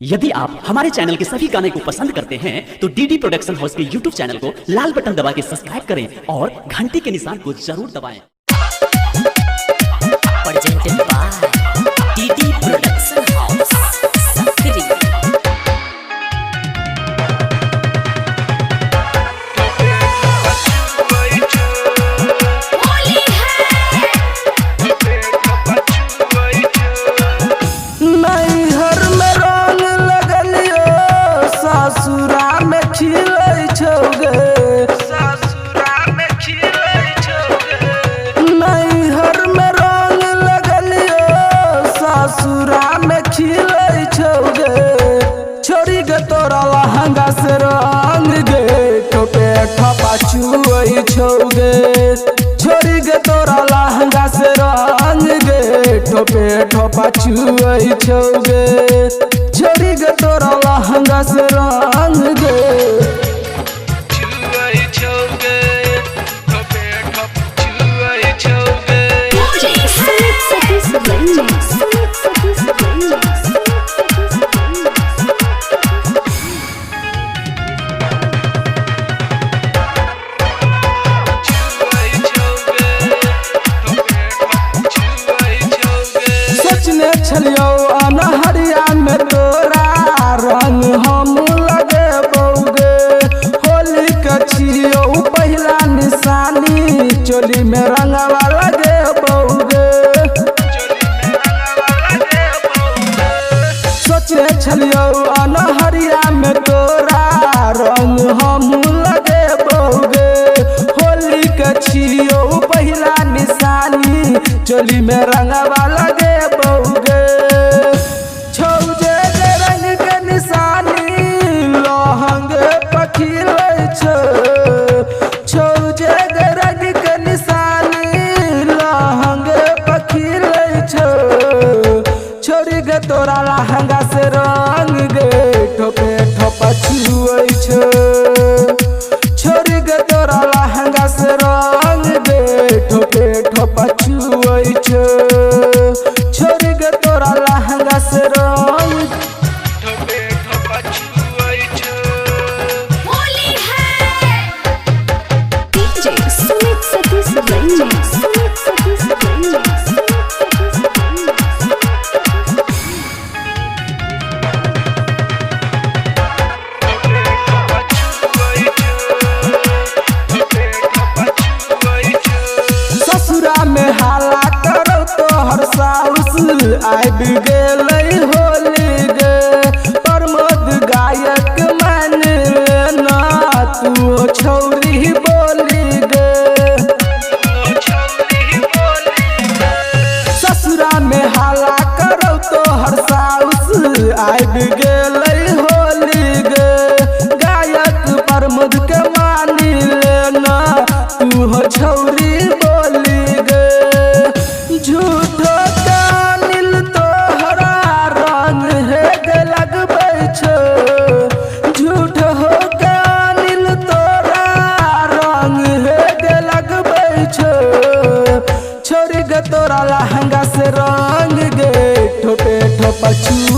यदि आप हमारे चैनल के सभी गाने को पसंद करते हैं तो डीडी प्रोडक्शन हाउस के यूट्यूब चैनल को लाल बटन दबा के सब्सक्राइब करें और घंटी के निशान को जरूर दबाएं। Presented by DD Production House, Sakri. Holi है। नैहर में रंग लगलियो, ससुरा में खिलै छौ गे। नैहर में रंग लगलियो, ससुरा में खिलै छौ गे। छोरी गे तोरा लहंगा से रंग गे, ठोपे ठपा चुऐ छौ गे। छोरी गे तोरा लहंगा से रंग गे, ठोपे ठोपा चुऐ छौ गे। छोरी गे तोरा लहंगा से रंग गे। DJ Sumit Satish Ranjan. Sumit Satish Ranjan. Sumit Satish Ranjan. सोचने छलियौ अनहरिया में तोरा रंग हम लगे बौगे। होली के छियौ पहिला निशानी, चोली में रंगवा लगे बौगे। सोचने छलियौ अनहरिया में तोरा रंग हम लगे बौगे। होली के छियौ पहिला निशानी, चोली में रंगवा लगे बौगे। छौ जे जे रंग के निशानी लहंग पखिलै छौ। छौ जे जे रंग के निशानी लहंग पखिलै छौ। छोरी गे तोरा लहंगा से रंग गे, ठोपे ठोपा छुऐ छौ। छोरी गे तोरा लहंगा से रंग गे, ठोपे ठोपा छुऐ छौ। छोरी गे तोरा लहंगा से रंग। होली है। DJ Sumit Satish Ranjan. Sumit Satish Ranjan. Sumit Satish Ranjan. ससुरा में हाला करो तोहर साउस, आबि गेलै होली गे। प्रमोद गायक मान लेना, तू छौरी बोली गे। ससुरा में हाला करो तोहर साउस, आबि गेलै होली गे। गायक प्रमोद के मानी लेना, तू हो छौरी बोली गे। झूठो कानिल तोहरा रंग हे गे लगबै छौ। झूठ हो कानिल तोरा रंग हे गे लगबै छौ। छोरी गे तोरा लहंगा से रंग गे, ठोपे ठोपा छुऐ